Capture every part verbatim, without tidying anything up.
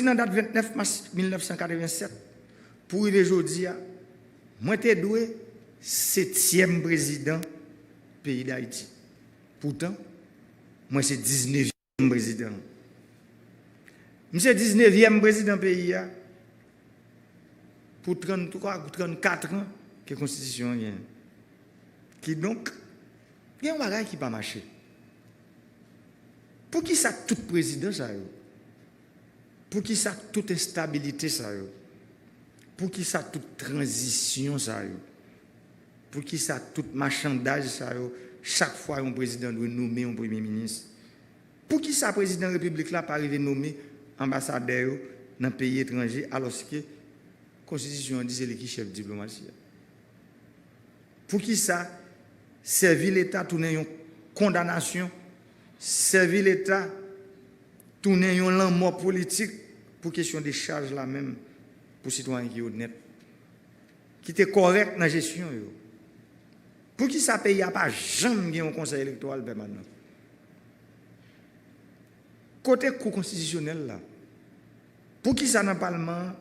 nan dat vennèf mas mil nèf san katrevennsèt pou rive jodi a, mwen te dwe setyèm prezidan peyi Dayiti. Poutan, mwen se diznevyèm prezidan. M se diznevyèm prezidan peyi a pou tranntwa, pou trannkat an ke konstitisyon an genyen. Kidonk, gen yon bagay ki pa mache. Poukisa tout prezidan sa yo? Poukisa tout enstabilite sa yo? Poukisa tout tranzisyon sa yo? Poukisa tout machandaj sa yo? Chak fwa yon prezidan dwe nonmen yon premye minis, poukisa prezidan repiblik la pa rive nonmen anbasadè yo nan peyi etranje, alòske konstitisyon an di se li ki chèf diplomasi a? Poukisa sèvi Leta tounen yon kondanasyon, sèvi Leta tounen yon lanmò politik pou kesyon de chaj la menm pou sitwayen ki onèt, ki te kòrèk nan jesyon yo? Poukisa peyi a pa janm gen yon konsèy elektoral pèmanan? Kote kou konstitisyonèl la? Poukisa nan palman an,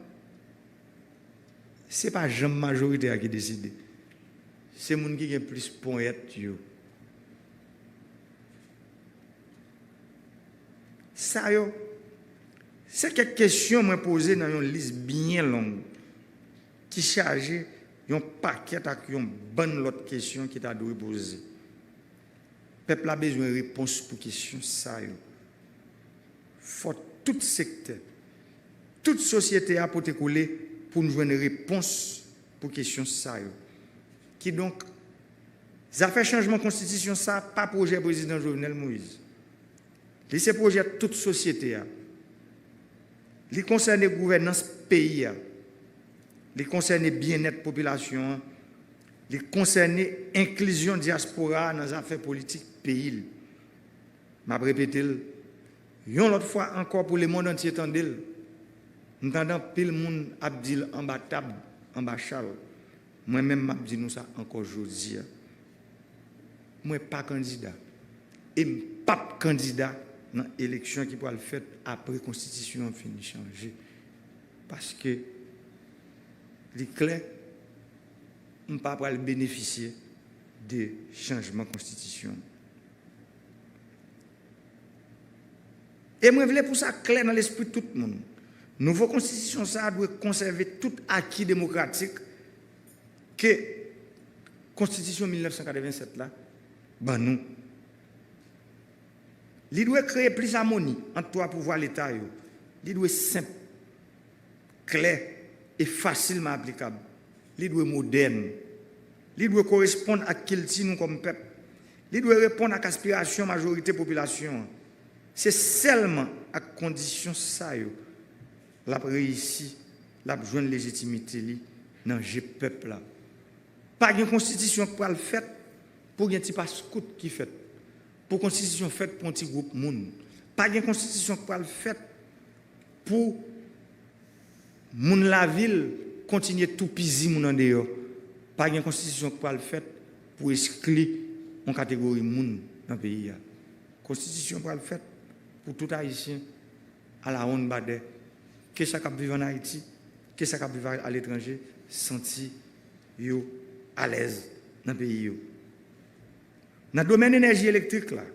se pa janm majorite a ki deside? Se moun ki gen plis ponyèt yo. Sa yo, se kèk kesyon mwen poze nan yon lis byen long ki chaje yon pakèt ak yon bann lòt kesyon ki ta dwe poze. Pèp la bezwen repons pou kesyon sa yo. Fò tout sektè, tout sosyete a pote kole pou n jwenn repons pou kesyon sa yo. Kidonk, zafè chanjman konstitisyon sa pa pwojè prezidan Jovenel Moïse. Li se pwojè tout sosyete a. Li konsène gouvènans peyi a. Li konsène byennèt popilasyon an. Li konsène enklizyon dyaspora a nan zafè politik peyi l. M ap repete l yon lòt fwa ankò pou lemonn antye tande l. M tande anpil moun ap di l anba tab, anba chal. Mwen menm, m ap di nou sa ankò jodi a. Mwen pa kandida. E m p ap kandida nan eleksyon ki pral fèt apre konstitisyon an fin chanje. Paske li klè, m pa pral benefisye de chanjman konstitisyon an. E mwen vle pou sa klè nan lespri tout moun. Nouvo konstitisyon sa a dwe konsève tout aki demokratik ke konstitisyon mil nèf san katrevennsèt la ban nou. Li dwe kreye plis amoni ant twa pouvwa Leta yo. Li dwe senp, klè e fasilman aplikab. Li dwe modèn. Li dwe koresponn ak kilti nou kòm pèp. Li dwe reponn ak aspirasyon majorite popilasyon an. Se sèlman ak kondisyon sa yo l ap reyisi, l ap jwenn lejitimite li nan je pèp la. Pa gen konstitisyon k pral fèt pou gen ti pas kout ki fèt, pou konstitisyon fèt pou yon ti gwoup moun. Pa gen konstitisyon k pral fèt pou moun lavil kontinye toupizi moun andeyò. Pa gen konstitisyon k pral fèt pou eskli yon kategori moun nan peyi a. Konstitisyon pral fèt pou tout Ayisyen alawonn badè, ke sa k ap viv ann Ayiti, ke sa k ap viv aletranje, santi yo alèz nan peyi yo. Nan domèn enèji elektrik la,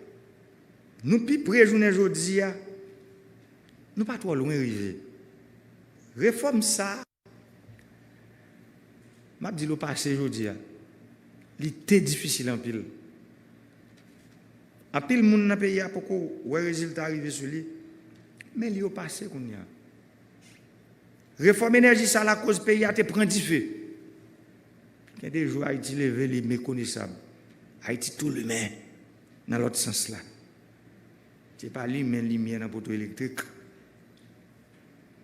nou pi pre jounen jodi a, nou pa twò lwen rive. Refòm sa a, m ap di l ou pase jodi a, li te difisil anpil. Anpil moun nan peyi a poko wè rezilta rive sou li, men li yo pase kounye a. Refòm enèji sa a lakòz peyi a te pran dife. Gen de jou Ayiti leve, li mekonesab. Ayiti tou limen nan lòt sans la. Se pa limen limyè nan poto elektrik,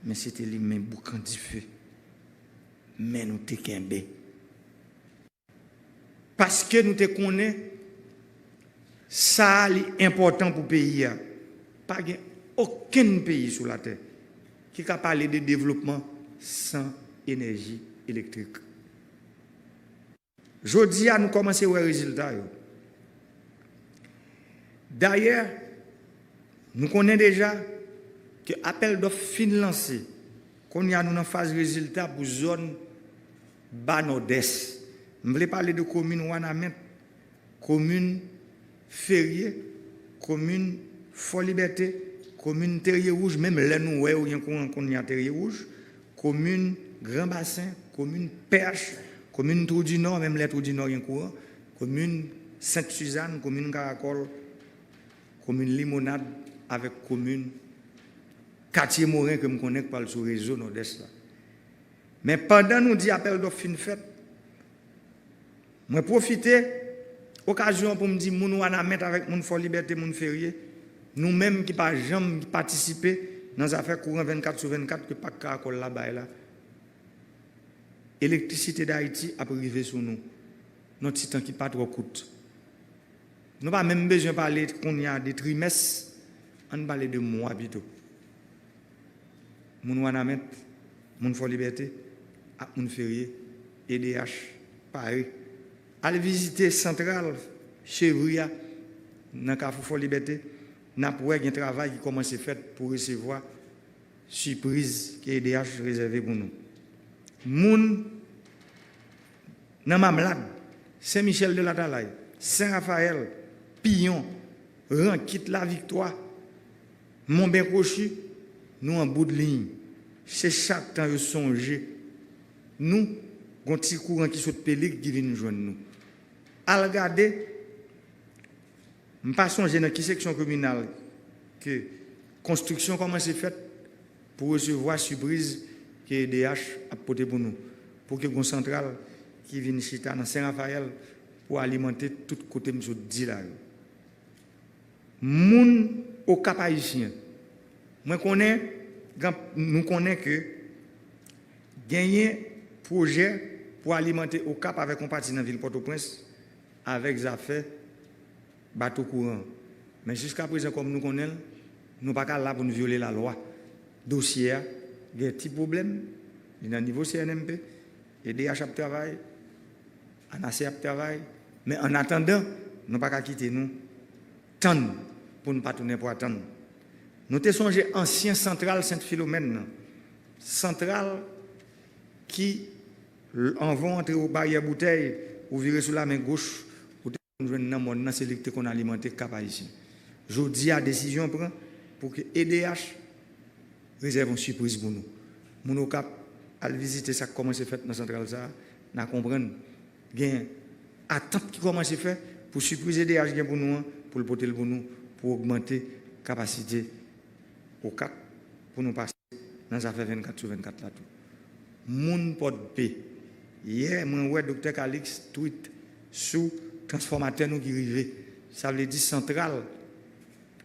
men se te limen boukan dife. Men nou te kenbe. Paske nou te konnen sa a li enpòtan pou peyi a. Pa gen okenn peyi sou latè ki ka pale de devlopman san enèji elektrik. Jodi a, nou kòmanse wè rezilta yo. Dayè, nou konnen deja, ke apèl dòf fin lanse, kounye a nou nan faz rezilta pou zòn Ba Nòdès. M vle pale de komin Wanament, komin Ferye, komin Fò Libète, komin Terye Wouj, menm lè nou wè yo gen kouran kounye a Terye Wouj, komin Gran Basen, komin Pèch, komin Twou di Nò, menm lè Twou di Nò gen kouran, komin Sent Sizann, komin Karakòl, komin Limonad avèk komin Katye Moren ke m konnen k pral sou rezo Nòdès la. Men pandan nou di apèl dòf fin fèt, mwen pwofite okazyon an pou m di moun Wanament avèk moun Fò Libète, moun Ferye, nou menm ki pa janm patisipe nan zafè kouran vennkat sou vennkat ke Pak Karakòl la bay la, Elektrisite Dayiti ap rive sou nou nan ti tan ki pa twò kout. Nou pa menm bezwen pale kounye a de trimès, ann pale de mwa pito. Moun Wanament, moun Fò Libète ak moun Ferye, E D H pare. Al vizite santral Chevri a nan Kafou Fò Libète, n ap wè gen travay ki kòmanse fèt pou resevwa sipriz ke E D H rezève pou nou. Moun nan Mamlad, Sen Michèl de Latalay, Sen Rafayèl, Piyon, Rankit, Laviktwa, Monben Kwochi, nou an bout liy. Se chak tan yo sonje nou, gon ti kouran ki sot Pelig ki vin jwenn nou. Al gade, m pa sonje nan ki seksyon kominal ke konstriksyon kòmanse fèt pou resevwa sipriz ke E D H ap pote pou nou, pou ke gon santral ki vin chita nan Sen Rafayèl pou alimante tout kote m sot di la yo. Moun Okap Ayisyen, mwen konnen, gen, nou konnen ke genyen pwojè pou alimante Okap avèk yon pati nan vil Pòtoprens avèk zafè bato kouran. Men jiskaprezan, kòm nou konnen l, nou pa ka la pou n vyole lalwa. Dosye a gen ti pwoblèm, li nan nivo C N M P, E D H ap travay, ANACE ap travay, men annatandan, nou pa ka kite nou tann pou n pa tounen pwa tann. Nou te sonje ansyen santral Sent Filomèn nan, santral ki, anvan w antre Baryè Boutèy, ou vire sou lamen goch, ou te konn jwenn nan mòn nan, se li ki te konn alimante Kap Ayisyen. Jodi a, desizyon pran pou ke E D H rezève yon sipriz pou nou. Moun Okap, al vizite sa k kòmanse fèt nan santral sa a, n a konprann gen atant ki kòmanse fè pou sipriz E D H gen pou nou an, pou l pote l pou nou, pou ogmante kapasite Okap, pou nou pase nan zafè vennkat sou vennkat la tou. Moun Pòdpe, yè, mwen wè Doktè Calix tweet sou transfòmatè nou ki rive. Sa vle di santral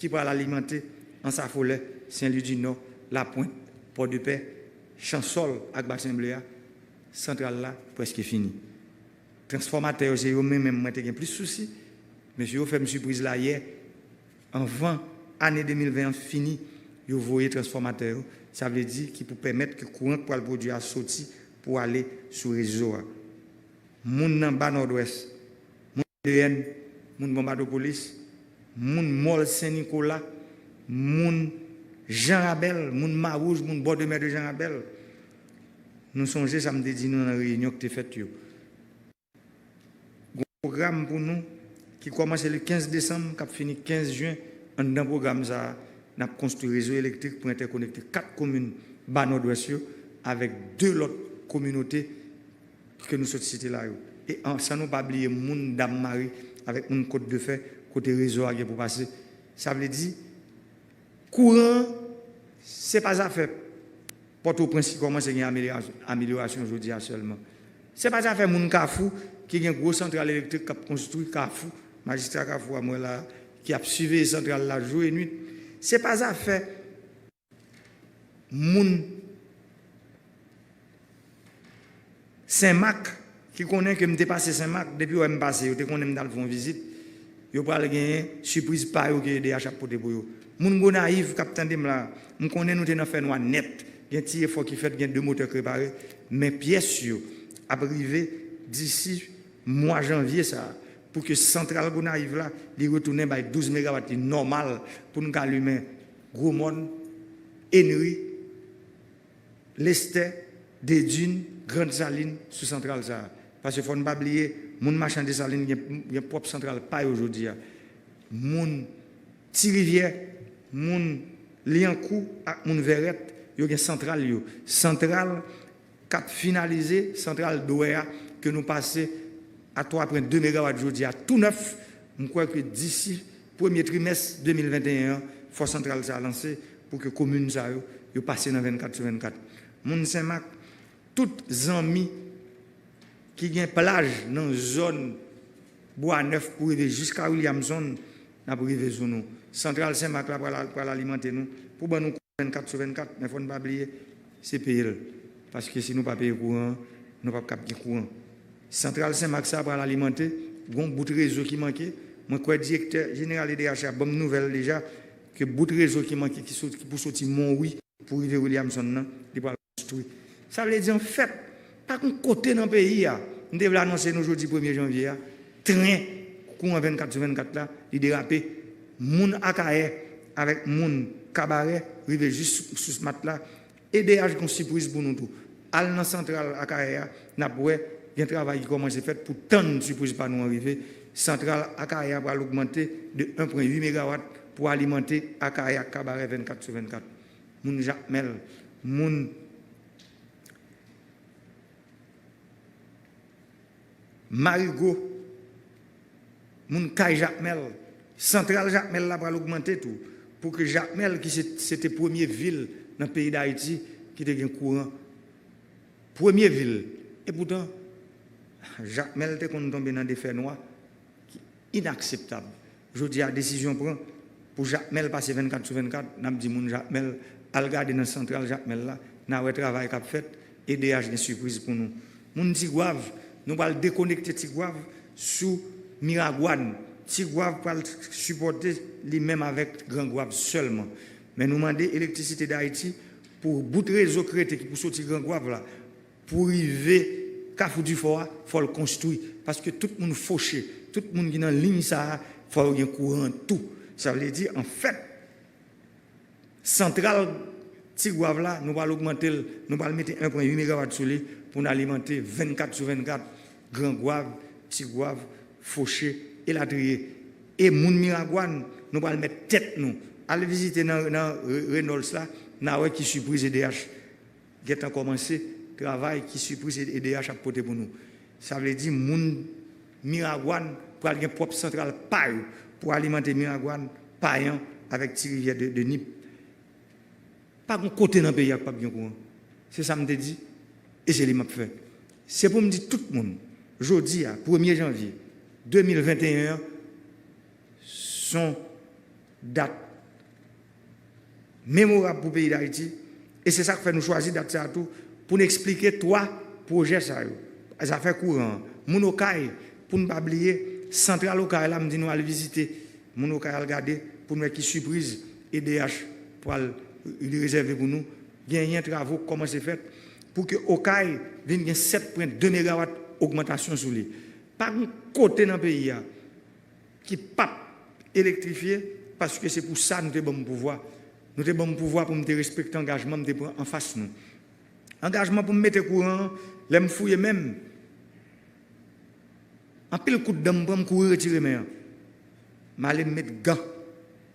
ki pral alimante Ansafolè, Sen Lwi di Nò, Lapwent, Pòdepè, Chansòl ak Basen Ble a, santral la prèske fini. Transfòmatè yo, se yo menm, menm mwen te gen plis sousi. Mesye yo fè m sipriz la yè. Anvan ane de mil ven an fini, yo voye transfòmatè yo. Sa vle di ki pou pèmèt ke kouran k pral pwodui a soti pou ale sou rezo a. Moun nan Ba Nòdwès, moun D N, moun Bonbadopolis, moun Mòl Sen Nikola, moun Jan Rabèl, moun Mawouj, moun bò de mè de Jan Rabèl. Nou sonje sa m te di nou nan reyinyon ki te fèt yo. Gon pwogram pou nou ki kòmanse le kenz desanm, k ap fini kenz jen. Anndan pwogram sa a, n ap konstwi rezo elektrik pou entèkonekte kat komin Ba Nòdwès yo avèk de lòt kominote ke nou sot site la yo. E an, san nou pa bliye moun Dam Mari avèk moun Kot de Fè, kote rezo a gen pou pase. Sa vle di, kouran, se pa zafè Pòtoprens ki kòmanse gen amelyorasyon, amelyorasyon jodi a sèlman. Se pa zafè moun Kafou ki gen gwo santral elektrik k ap konstwi Kafou, majistra Kafou a m wè la, ki ap siveye santral la jou e nwit. Se pa zafè moun Senmak, ki konnen ke m te pase Senmak, depi yo wè m pase, yo te konnen m t al fè yon vizit, yo pral genyen sipriz pa yo ke E D H ap pote pou yo. Moun Gonayiv k ap tande m la, m konnen nou te nan fènwa nèt, gen ti efò ki fèt, gen de motè k repare, men pyès yo ap rive disi mwa janvye sa a, pou ke santral Gonayiv la, li retounen bay douz megawat li nòmal pou n ka limen Gwomòn, Enri, Lestè, Dedin, Grand Salin sou santral sa a. Paske fò n pa bliye, moun Machan Desalin gen, gen pwòp santral pa yo jodi a. Moun Ti Rivyè, moun Lyankou ak moun Vèrèt, yo gen santral yo. Santral k ap finalize, santral Dwè a, ke nou pase a twa pwen de megawat jodi a, tou nèf. M kwè ke disi premye trimès de mil venteyen an, fò santral sa a lanse pou ke komin sa yo, yo pase nan vennkat sou vennkat. Moun Senmak, tout zanmi ki gen plaj nan zòn Bwa Nèf pou rive jiska Williamson, n ap rive sou nou. Santral Senmak la pral, pral alimante nou pou ban nou kouran vennkat sou vennkat, men fò n pa bliye, se peye l. Paske si nou pa peye kouran an, nou p ap kab gen kouran. Santral Senmak sa a pral alimante, gon bout rezo ki manke. Mwen kwè direktè jeneral E D H a ban m nouvèl deja ke bout rezo ki manke, ki sot-, ki pou soti Monwi pou rive Williamson nan, li pral konstwi. Sa vle di, anfèt, pa gon kote nan peyi a, m te vle anonse nou jodi premye janvye a, tren kouran vennkat sou vennkat la, li derape. Moun Akayè avèk moun Kabarè rive jis sou, sou Smat la. E D H gon sipriz pou nou tou. Al nan santral Akayè a, n ap wè gen travay ki kòmanse fèt pou tann sipriz pa nou an rive. Santral Akayè a pral ogmante de en pwen uit megawat pou alimante Akayè ak Kabarè vennkat sou vennkat. Moun Jakmèl, moun Marigo, moun kay Jakmèl, santral Jakmèl la pral ogmante tou, pou ke Jakmèl, ki se, se te premye vil nan peyi Dayiti ki te gen kouran, premye vil, epoutan, Jakmèl te konn tonbe nan de fènwa ki inakseptab. Jodi a, desizyon pran pou Jakmèl pase vennkat sou vennkat, n ap di moun Jakmèl, al gade nan santral Jakmèl la, n a wè travay k ap fèt, E D H gen sipriz pou nou. Moun Tigwav, nou pral dekonekte Tigwav sou Miragwàn. Tigwav pral sipòte li menm avèk Grangwav sèlman. Men nou mande Elektrisite Dayiti pou bout rezo k rete ki pou soti Grangwav la, pou rive Kafou Difò a, fò l konstwi. Paske tout moun foche, tout moun ki nan liy sa a, fò yo gen kouran tou. Sa vle di, anfèt, santral Tigwav la, nou pral ogmante l, nou pral mete en pwen uit megawat sou li pou n alimante vennkat sou vennkat, Grangwav, Tigwav, Foche, elatriye. E moun Miragwàn, nou pral met tèt nou. Al vizite nan, nan Re-, Reynolds la, n a wè ki sipriz E D H gentan kòmanse travay, ki sipriz E D H ap pote pou nou. Sa vle di moun Miragwàn pral gen pwòp santral pa yo pou alimante Miragwàn, Payan avèk Ti Rivyè de, de Nip. Pa gon kote nan peyi a k p ap gen kouran. Se sa m te di, e se li m ap fè. Se pou m di tout moun, jodi a, premye janvye de mil venteyen an, s on dat memorab pou peyi Dayiti, e se sa k fè nou chwazi dat sa a tou, pou n eksplike twa pwojè sa yo. Zafè kouran an, moun Okay, pou n pa bliye, santral Okay la, m di nou al vizite, moun Okay al gade, pou n wè ki sipriz E D H pral rezève pou nou. Genyen travo k kòmanse fèt pou ke Okay vin gen sèt pwen de megawat ogmantasyon sou li. Pa gen kote nan peyi a ki p ap elektrifye, paske se pou sa nou te ban m pouvwa. Nou te ban m pouvwa pou m te respekte angajman m te pran anfas nou. Angajman pou m mete kouran an, lè m fouye men m, anpil kout dan m pran, m kouri retire men an. M ale m met gan,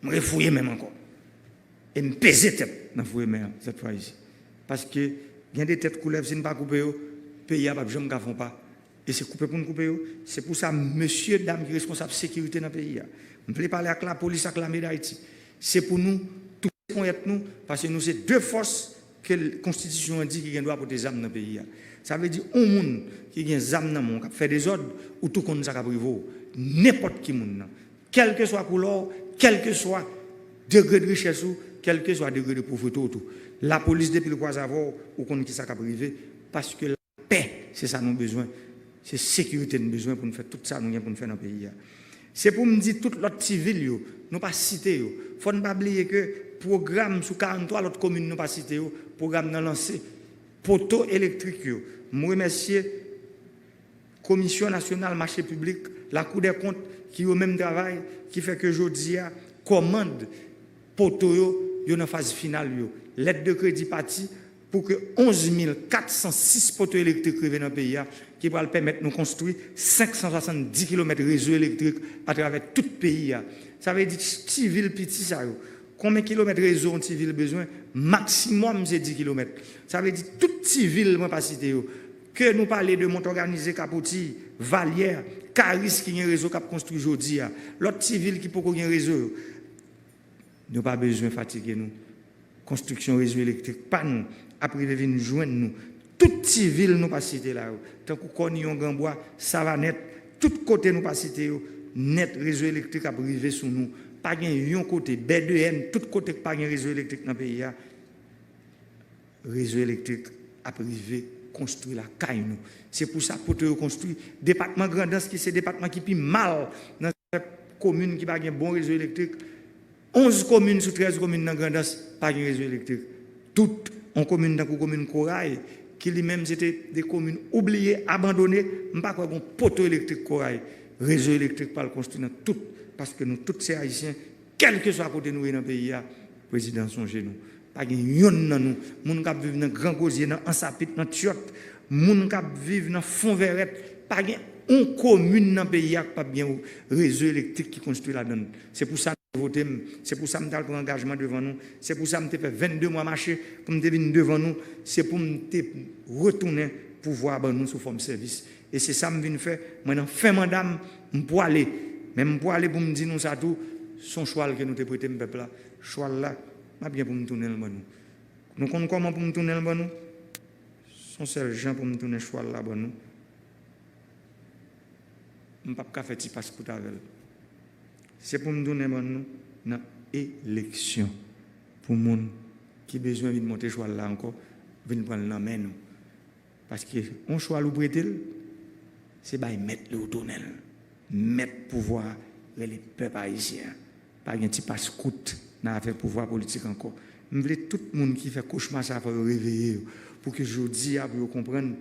m refouye men m ankò. E m peze tèt nan fouye men an, sèt fwa isi. Paske gen de tèt koulèv, si n pa koupe yo, peyi a p ap janm ka fè yon pa. E se koupe pou n koupe yo. Se pou sa, mesye, dam ki responsab sekirite nan peyi a, m vle pale ak lapolis, ak lame Dayiti. Se pou nou touche ponyèt nou, paske nou se de fòs ke l-, konstitisyon an di ki gen dwa pote zam nan peyi a. Sa vle di, yon moun ki gen zam nan men w, k ap fè dezòd, ou tou konn sa k ap rive w. Nenpòt ki moun nan. Kèlkeswa koulè w, kèlkeswa degre de richès ou, kèlkeswa degre de povrete w tou. Lapolis, depi l kwaze avè w, ou konn ki sa k ap rive, paske lapè, se sa nou bezwen. Se sekirite n bezwen pou n fè tout sa nou gen pou n fè nan peyi a. Se pou m di tout lòt ti vil yo, nou pa site yo. Fò n pa bliye ke pwogram sou karanntwa lòt komin nou pa site yo, pwogram nan lanse. Poto elektrik yo, m remèsye Komisyon Nasyonal Mache Piblik, Lakou dè Kont, ki yo menm travay, ki fè ke jodi a, kòmand poto yo, yo nan faz final yo. Lèt de kredi pati pou ke onz mil kat san sis poto elektrik rive nan peyi a, ki pral pèmèt nou konstwi senk san swasanndis kilomèt rezo elektrik atravè tout peyi a. Sa vle di ti vil piti sa yo, konbyen kilomèt rezo yon ti vil bezwen? Maksimòm se dis kilomèt. Sa vle di tout ti vil mwen pa site yo, ke nou pale de Mont Organize, Kapoti, Valyè, Karis ki gen rezo k ap konstwi jodi a, lòt ti vil ki poko gen rezo yo, nou pa bezwen fatige nou. Konstriksyon rezo elektrik pa nou ap rive vin jwenn nou. Tout ti vil nou pa site la yo, tankou Kòniyon, Granbwa, Savanèt, tout kote nou pa site yo, nèt rezo elektrik ap rive sou nou. Pa gen yon kote, bè de N, tout kote k pa gen rezo elektrik nan peyi a, rezo elektrik ap rive konstwi lakay nou. Se pou sa poto yo konstwi. Depatman Grandans, ki se depatman ki pi mal nan zafè komin ki pa gen bon rezo elektrik, onz komin sou trèz komin nan Grandans pa gen rezo elektrik. Tout, yon komin tankou komin Koray, ki li menm se te de komin oubliye, abandone, m pa kwè gon poto elektrik Koray. Rezo elektrik pral konstwi nan tout, paske nou tout se Ayisyen, kèlkeswa kote nou ye nan peyi a, prezidan sonje nou. Pa gen yonn nan nou, moun k ap viv nan Gran Gozye, nan Ansapit, nan Tyòt, moun k ap viv nan Fon Vèrèt, pa gen yon komin nan peyi a k p ap gen rezo elektrik ki konstwi ladan l. Se pou sa nou vote m, se pou sa m t al pran angajman devan nou, se pou sa m te fè vennde mwa mache pou m te vin devan nou, se pou m te retounen pouvwa a ban nou sou fòm sèvis. E se sa m vin fè. Mwen nan fen manda m, m pwale. Men m pwale pou m di nou sa tou, se yon chwal ke nou te prete m pèp la. Chwal la, m ap gen pou m tounen l ban nou. Nou konn kòman pou m tounen l ban nou? Se yon sèl jan pou m tounen chwal la ban nou. M p ap ka fè ti pas kout avè l. Se pou m tounen ban nou nan eleksyon. Pou moun ki bezwen vin monte chwal la ankò, vin pran l nan men nou. Paske yon chwal ou prete l, se bay mèt li ou tounen l. Mèt pouvwa a rele pèp ayisyen an. Pa gen ti pas kout nan afè pouvwa politik ankò. M vle tout moun ki fè kochma sa fò yo reveye yo, pou ke jodi a pou yo konprann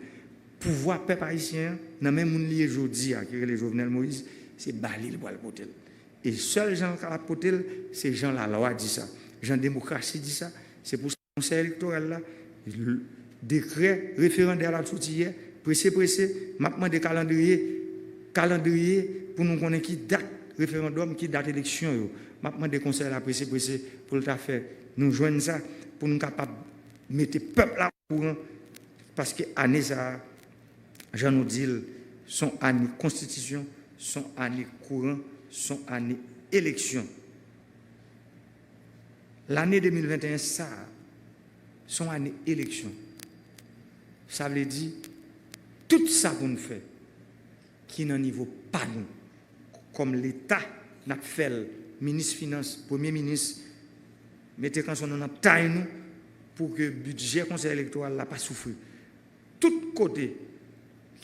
pouvwa pèp ayisyen an nan men moun li ye jodi a ki rele Jovenel Moïse, se ba li li pral pote l. E sèl jan l kapab pote l, se jan lalwa di sa, jan demokrasi di sa. Se pou sa Konsèy Elektoral la, dekrè referandè a l ap soti yè, prese prese, m ap mande kalandriye, kalandriye pou nou konnen ki dat referandòm, ki dat eleksyon yo. M ap mande Konsèy la prese prese pou l ta fè nou jwenn sa, pou nou kapab mete pèp la okouran, paske ane sa a, jan nou di l, se yon ane konstitisyon, se yon ane kouran, se yon ane eleksyon. Lane de mil venteyen sa a, se yon ane eleksyon. Sa vle di, tout sa pou n fè ki nan nivo pa nou, kòm Leta, n ap fè l, minis finans, premye minis, mete kanson nou nan tay nou pou ke bidjè Konsèy Elektoral la pa soufri. Tout kote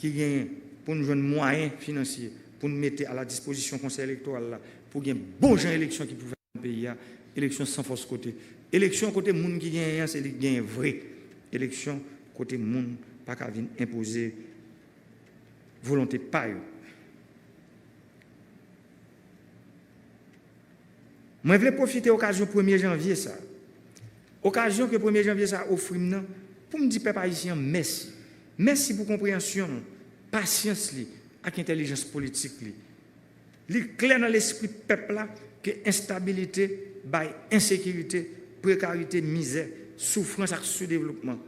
ki genyen pou n jwenn mwayen finansye pou n mete a la dispozisyon Konsèy Elektoral la pou gen bon jan eleksyon ki pou fèt nan peyi a, eleksyon san fòs kote. Eleksyon kote moun ki genyen an, se li k genyen vre. Eleksyon kote moun pa ka vin enpoze volonte pa yo. Mwen vle pwofite okazyon premye janvye sa, okazyon ke premye janvye sa ofri m nan, pou m di pèp ayisyen an mèsi. Mèsi pou konpreyansyon l, pasyans li ak entèlijans politik li. Li klè nan lespri pèp la ke enstabilite bay ensekirite, prekarite, mizè, soufrans ak soudevlopman.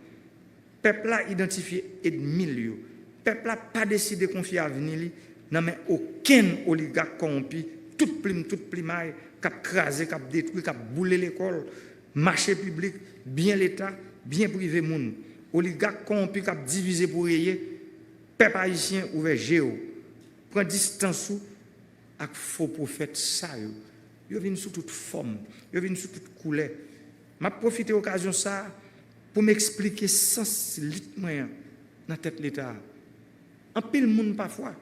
Pèp la idantifye ènmi l yo. Pèp la pa deside konfye avni li nan men okenn oligak kòwonpi, tout plim, tout plimay, k ap kraze, k ap detwi, k ap boule lekòl, mache piblik, byen Leta, byen prive moun. Oligak kòwonpi k ap divize pou reye. Pèp ayisyen, ouvè je w. Pran distans ou ak fo pwofèt sa yo. Yo vin sou tout fòm, yo vin sou tout koulè. M ap pwofite okazyon sa a pou m eksplike sans lit mwen an nan tèt Leta a. Anpil moun pafwa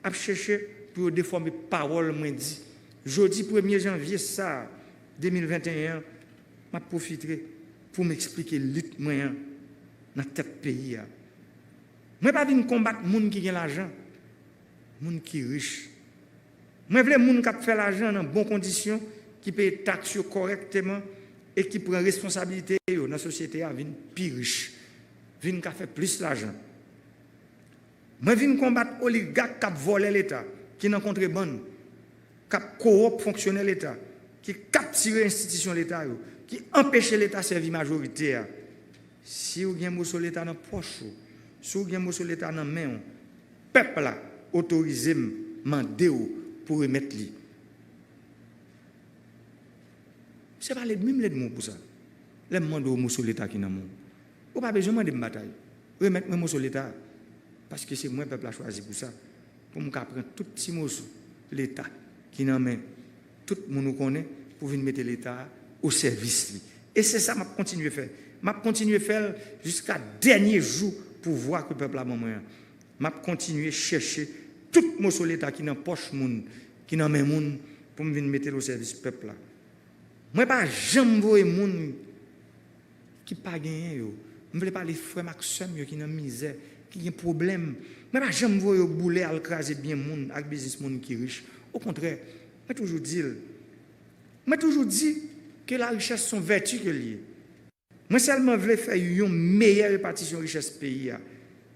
ap chèche pou yo defòme pawòl mwen di. Jodi premye janvye sa a, de mil venteyen an, m ap pwofite pou m eksplike lit mwen an nan tèt peyi a. Mwen pa vin konbat moun ki gen lajan, moun ki rich. Mwen vle moun k ap fè lajan nan bon kondisyon, ki peye taks yo kòrèkteman, e ki pran responsabilite yo nan sosyete a vin pi rich, vin ka fè plis lajan. Mwen vin konbat oligak k ap vòlè Leta, ki nan kontrebann, k ap kowòp fonksyonè Leta, ki kaptire enstitisyon Leta yo, ki anpeche Leta sèvi majorite a. Si w gen moso Leta nan pòch ou, si w gen moso Leta nan men w, pèp la otorize m mande w pou remèt li. Se pa lèdmi m lèdmi w pou sa. Lè m mande w moso Leta ki nan men w, ou pa bezwen mande m batay. Remèt mwen moso Leta a. Paske se mwen pèp la chwazi pou sa. Pou m ka pran tout ti moso Leta ki nan men tout moun ou konnen pou vin mete Leta a o sèvis li. E se sa m ap kontinye fè. M ap kontinye fè l jiska dènye jou pouvwa ke pèp la ban mwen an. M ap kontinye chèche tout moso Leta ki nan pòch moun, ki nan men moun, pou m vin mete l o sèvis pèp la. Mwen pa janm voye moun ki pa genyen yo. M vle pale frè m ak sè m yo ki nan mizè, ki gen pwoblèm. Mwen pa janm voye yo boule al kraze byen moun ak biznis moun ki rich. Okontrè, mwen toujou di l. Mwen toujou di ke larichès se yon vèti ke l ye. Mwen sèlman vle fè yon meyè repatisyon richès peyi a,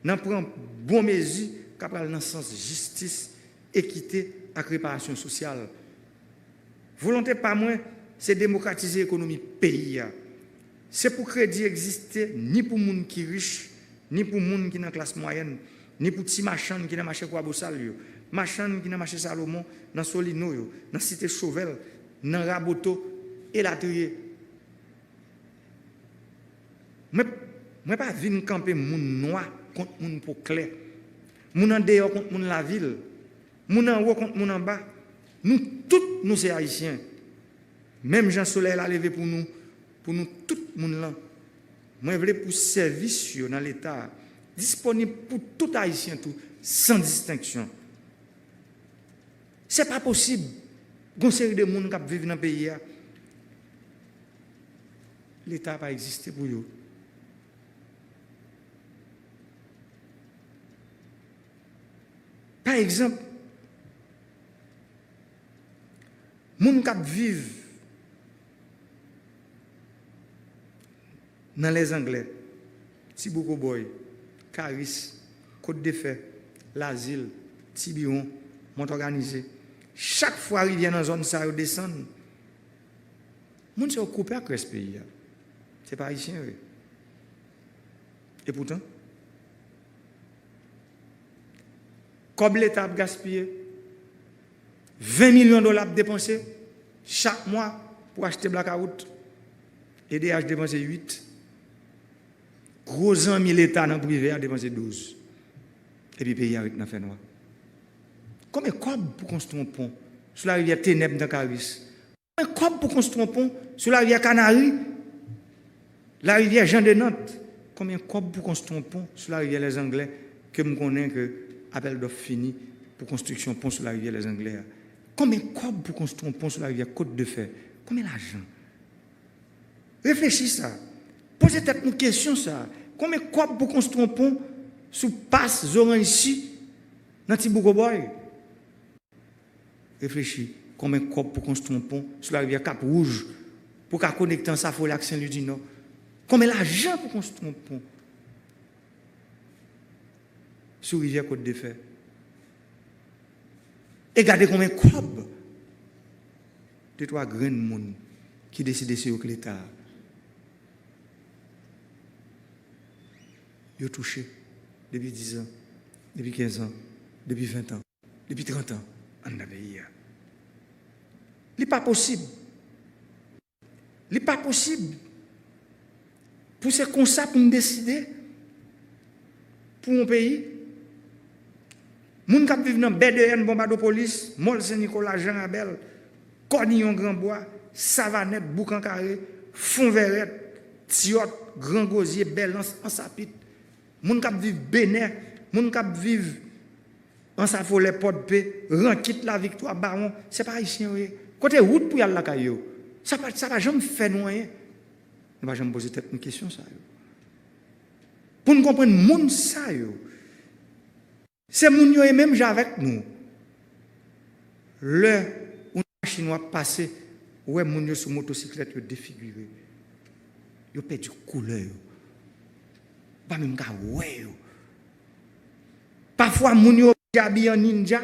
nan pran bon mezi k ap al nan sans jistis, ekite ak reparasyon sosyal. Volonte pa mwen, se demokratize ekonomi peyi a. Se pou kredi egziste ni pou moun ki rich, ni pou moun ki nan klas mwayèn, ni pou ti machann ki nan mache Kwabosal yo, machann ki nan mache Salomon, nan Solino yo, nan Site Chovèl, nan Raboto, elatriye. Mwen, mwen pa vin kanpe moun nwa kont moun po klè, moun andeyò kont moun lavil, moun anwo kont moun anba. Nou tout, nou se Ayisyen. Menm jan solèy la leve pou nou, pou nou tout moun lan. Mwen vle pou sèvis yo nan Leta a disponib pou tout Ayisyen tou, san distenksyon. Se pa posib. Gon seri de moun k ap viv nan peyi a, Leta pa egziste pou yo. Pa egzanp, moun k ap viv nan Lèzanglè, Ti Bouko Bòy, Karis, Kot de Fè, Lazil, Tibiwon, Mont Òganize. Chak fwa rivyè nan zòn sa yo desann, moun sa yo koupe ak rès peyi a. Se pa Ayisyen yo ye. Epoutan, kòb Leta ap gaspiye, ven milyon dola ap depanse chak mwa pou achte blakawout, E D H depanse uit, gwo zanmi Leta nan prive a depanse douz, epi peyi a ret nan fènwa. Konbyen kòb pou konstwi yon pon sou larivyè Tenèb nan Karis? Konbyen kòb pou konstwi yon pon sou larivyè Kanari, larivyè Jan de Nant? Konbyen kòb pou konstwi yon pon sou larivyè Lèzanglè, ke m konnen ke apèl dòf fini pou konstriksyon pon sou larivyè Lèzanglè a? Konbyen kòb pou konstwi yon pon sou larivyè Kot de Fè? Konbyen lajan? Reflechi sa. Poze tèt nou kesyon sa. Konbyen kòb pou konstwi yon pon sou pas Zoranjsi nan Ti Bouko Bòy? Reflechi. Konbyen kòb pou konstwi yon pon sou larivyè Kap Wouj pou ka konekte Ansafolè ak Sen Lwi di Nò? Konbyen lajan pou konstwi yon pon sou rivyè Kot de Fè? E gade konbyen kòb de twa grenn moun ki deside se yo k Leta a, yo touche depi diz an, depi kenz an, depi ven an, depi trant an anndan peyi a. Li pa posib. Li pa posib pou se konsa pou n deside pou yon peyi. Moun k ap viv nan Bèdeyèn, Bonbadopolis, Mòl Sen Nikola, Jan Rabèl, Kòniyon, Granbwa, Savanèt, Boukan Kare, Fon Vèrèt, Tyòt, Gran Gozye, Bèlans, Ansapit, moun k ap viv Benè, moun k ap viv Ansafolè, Pòdpe, Rankit, Laviktwa, Bawon, se pa Ayisyen yo ye. Kote wout pou y al lakay yo? Sa pa, sa pa janm fè nou anyen. Nou pa janm poze tèt nou kesyon sa yo. Pou n konprann moun sa yo, se moun yo ye menm jan avèk nou. Lè ou nan machin w ap pase, ou wè moun yo sou motosiklèt yo defigire. Yo pèdi koulè yo. Ou pa menm ka wè yo. Pafwa, moun yo oblije abiye an ninja.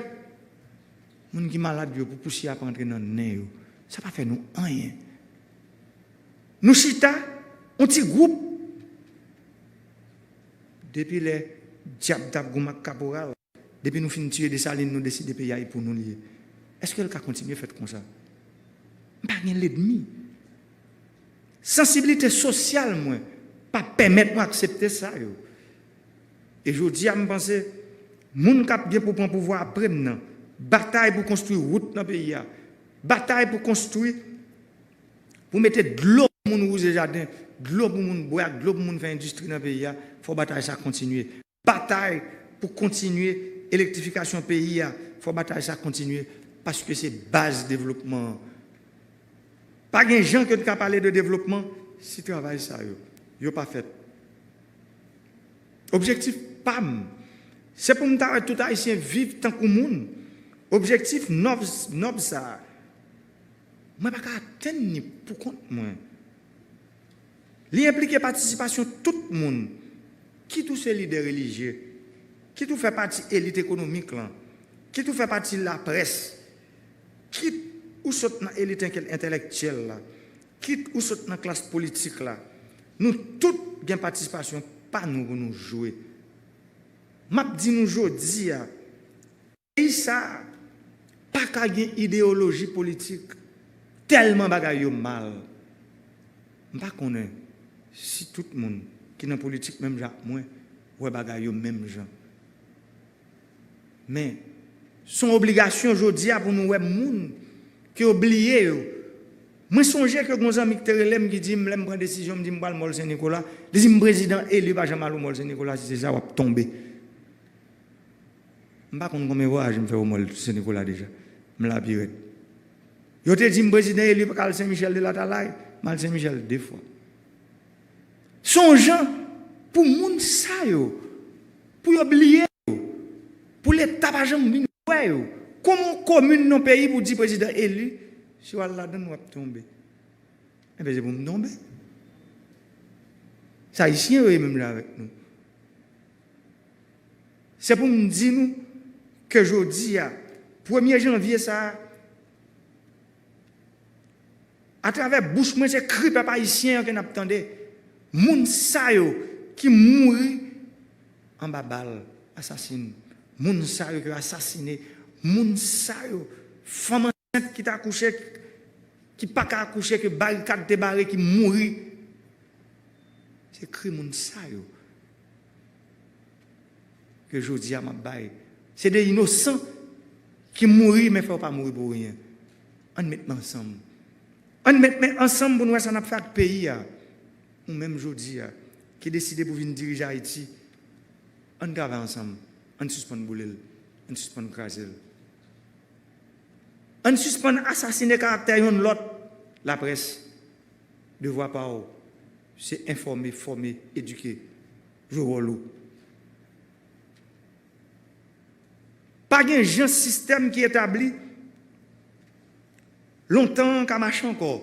Moun ki malad yo, pou pousyè a pa antre nan nen yo. Sa pa fè nou anyen. Nou chita, yon ti gwoup. Depi lè dyab t ap goumen ak kaporal, depi nou fin tiye Desalin, nou deside peyi a e pou nou li ye. Èske l ka kontinye fèt konsa? M pa gen lènmi. Sansibilite sosyal mwen pa pèmèt mwen aksepte sa yo. E jodi a, m panse, moun k ap gen pou pran pouvwa apre m nan, batay pou konstwi wout nan peyi a, batay pou konstwi, pou mete dlo pou moun wouze jaden, dlo pou moun bwè ak dlo pou moun fè endistri nan peyi a, fò batay sa kontinye. Batay pou kontinye elektrifikasyon peyi a, fò batay sa kontinye, paske se baz devlopman an. Pa gen jan ke n ka pale de devlopman si travay sa yo, yo pa fèt. Objektif pa m, se pou m ta wè tout Ayisyen viv tankou moun. Objektif nòb, nòb sa a, mwen pa ka atenn ni pou kont mwen. Li enplike patisipasyon tout moun, kit ou se lidè relijye, kit ou fè pati elit ekonomik lan, kit ou fè pati laprès, kit ou sot nan elit enkel-, entèlektyèl la, kit ou sot nan klas politik la. Nou tout gen patisipasyon pa nou pou nou jwe. M ap di nou jodi a, peyi sa a pa ka gen ideyoloji politik, tèlman bagay yo mal. M pa konnen si tout moun ki nan politik menm jan ak mwen wè bagay yo menm jan. Men, se yon obligasyon jodi a pou nou wè moun ke yo bliye yo. Mwen sonje ke gen yon zanmi ki te rele m, ki di m, lè m pran desizyon, m di m pral Mòl Sen Nikola, li di m, prezidan eli pa janm al o Mòl Sen Nikola, si se sa w ap tonbe. M pa konn konbyen vwayaj m fè o Mòl Sen Nikola deja. M la pi rèd. Yo te di m prezidan eli pa ka al Sen Michèl de Latalay, m al Sen Michèl de fwa. Se yon jan pou moun sa yo, pou yo bliye yo, pou Leta pa janm vin wè yo. Kòman yon komin nan peyi pou di prezidan eli, si w al ladan l, w ap tonbe? Enben, se pou m tonbe. Se Ayisyen yo ye menm jan avèk nou. Se pou m di nou ke jodi a, premye janvye sa a, atravè bouch mwen, se kri pèp ayisyen an ke n ap tande. Moun sa yo ki mouri anba bal, asasin. Moun sa yo ki asasine. Moun sa yo, fanm ansent ki t akouche, ki pa ka akouche, ke barikad te bare, ki mouri. Se kri moun sa yo ke jodi a m ap bay. Se de inosan ki mouri, men fò yo pa mouri pou rien. Ann met men ansanm. Ann met men ansanm pou n wè sa n ap fè ak peyi a. Ou menm jodi a, ki deside pou vin dirije Ayiti, ann travay ansanm. Ann sispann boule l. Ann sispann kraze l. Ann sispann asasine karaktè yonn lòt. Laprès, devwa pa w, se enfòme, fòme, edike. Jwe wòl ou. Pa gen jan sistèm ki etabli lontan an ka mache ankò.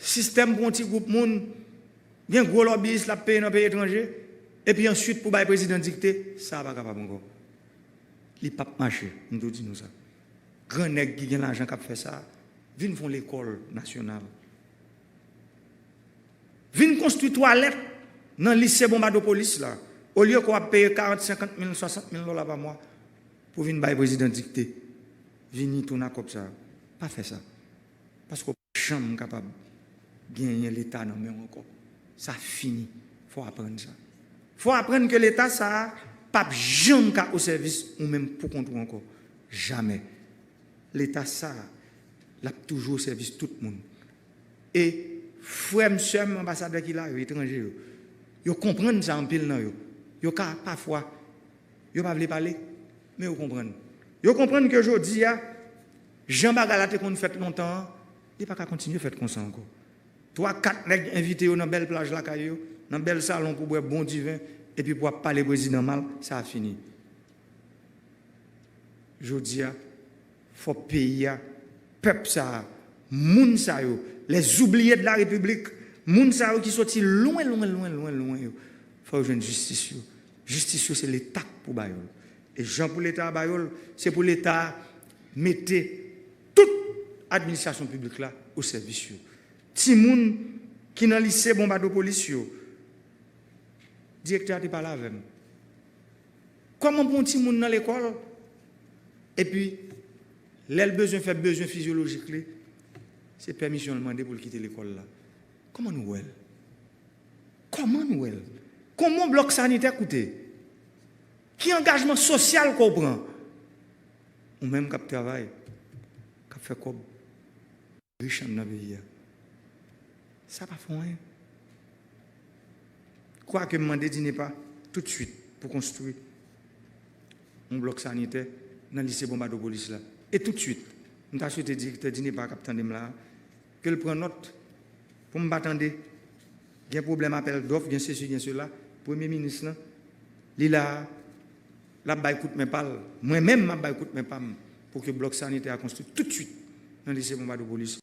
Sistèm pou yon ti gwoup moun, gen gwo lòbiyis l ap peye nan peyi etranje, epi answit pou bay prezidan dikte, sa a pa kapab ankò. Li p ap mache, m tou di nou sa. Gran nèg ki gen lajan k ap fè sa, vin fè yon lekòl nasyonal. Vin konstwi twalèt nan lise Bonbadopolis la, olye ke w ap peye karant, senkant mil, swasant mil dola pa mwa pou vin bay prezidan dikte. Vini tounen ak kòb sa a. Pa fè sa. Paske w p ap janm kapab genyen Leta nan men w ankò. Sa fini. Fò w aprann sa. Fò w aprann ke Leta sa a p ap janm ka o sèvis ou menm poukont ou ankò. Jamè. Leta sa a, l ap toujou o sèvis tout moun. E frè m, sè m, anbasadè ki la yo, etranje yo, yo konprann sa, anpil nan yo. Yo ka, pafwa, yo pa vle pale, men yo konprann. Yo konprann ke jodi a, jan bagay la te konn fèt lontan an, li pa ka kontinye fèt konsa ankò. Twa, kat nèg envite yo nan bèl plaj lakay yo, nan bèl salon pou bwè bon diven, epi pou ap pale prezidan mal, sa a fini. Jodi a, fò peyi a, pèp sa a, moun sa yo, les oubliés de la République, Moun sa yo ki soti lwen, lwen, lwen, lwen, lwen yo, fò yo jwenn jistis yo. Jistis yo, se Leta k pou ba yo l. E jan pou Leta a ba yo l, se pou Leta a mete tout administrasyon piblik la o sèvis yo. Timoun ki nan lise Bonbadopolis yo, direktè a te pale avè m. Kòman pou yon timoun nan lekòl, epi lè l bezwen fè bezwen fizyolojik li, se pèmisyon l mande pou l kite lekòl la? Kòman nou wè l? Kòman nou wè l? Konbyen yon blòk sanitè koute? Ki angajman sosyal ke w pran? Ou menm k ap travay, k ap fè kòb, rich anndan peyi a. Sa pa fè anyen. Kwake m mande DINEPA toutswit pou konstwi yon blòk sanitè nan lise Bonbadopolis la. E toutswit, m ta swete direktè DINEPA k ap tande m la a, ke l pran nòt pou m pa tande gen pwoblèm apèl dòf, gen sesi, gen sela. Premye minis lan, li la a, l ap bay kout men pa l. Mwen menm, m ap bay kout men pa m pou ke blòk sanitè a konstwi toutswit nan lise Bonbadopolis.